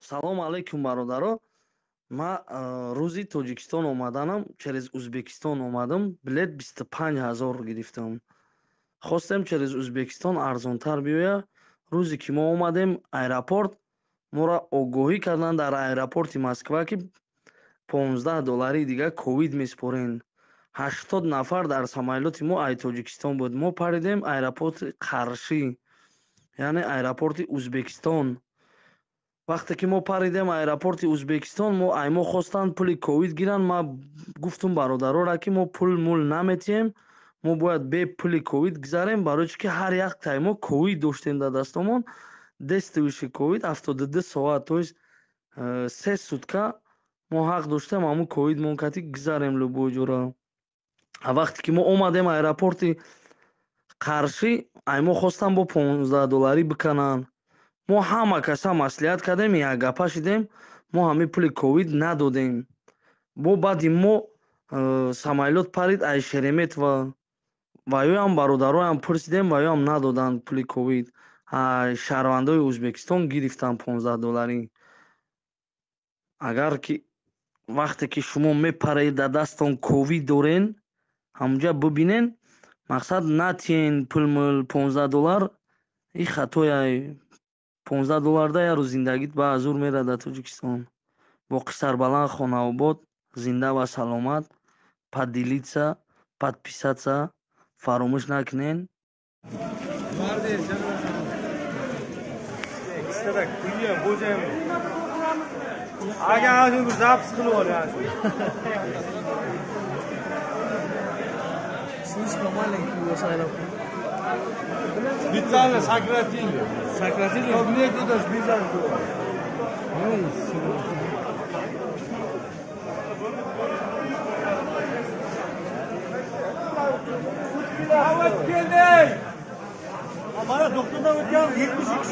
Салом алейкум, бародаро. Ман рӯзи Тоҷикистон омаданам, через Узбекистон омадам, билет 25 000 гирифтам. Хостем, через Узбекистон арзонтар биёя. Рӯзе ки мо омадем аэропорт, моро огоҳӣ карданд дар аэропорти Москва, ки 15 доллари дига ковид месупорен. 80 нафар дар самолёти мо ай Тоҷикистон буд. Мо паридем аэропорти Қаршӣ, яъне аэропорти Узбекистон. Вақте ки мо паридем аэропорти Узбекистон, мо ай мо хостанд пули ковид гиранд. Ман гуфтум бародарора, ки мо пул мул наметиҳем, мо бояд бе пули ковид гузарем, барои чӣ ки ҳар яктаи мо ковид доштем дар дастомон, действующий ковид 72 соат, то есть 3 сутка мо ҳақ доштем ҳамун ковидмон кати гузарем любой ҷора. А вақте ки мо омадем аэропорти Қаршӣ, ай мо хостанд бо 15 долларӣ бикананд. Мо ҳама каса маслиҳат кардем, якгапа шидем, мо ҳамин пули ковид надодем. Бо баъди мо самолёт парид ай Шереметьево, ва ёам бародароям пурсидем, ва ёам надоданд пули ковид. Шаҳрвандои Ӯзбекистон гирифтанд 15 долларӣ. Агар ки вақте ки шумо мепаред, дар дасттон ковид дорен, ҳамунҷа бибинен, мақсад, натиҳен пулмул 15 доллар. Ин хатояй. 15 долларда як рӯз зиндагит ба азур мерад дар Тоҷикистон. Боқӣ сарбаланд, хонаобод, зинда ва саломат. Поделиться, подписаться фаромӯш накунен. Ikkitadan pulni ham. Aka, ana shuni bir запись qilib ol. Слишком маленький у вас аэропорт. Специально сократили. Сократили? Чтобы некуда сбежать было. Ой, всё. Keldik. Mana doktordan o'tgan 72.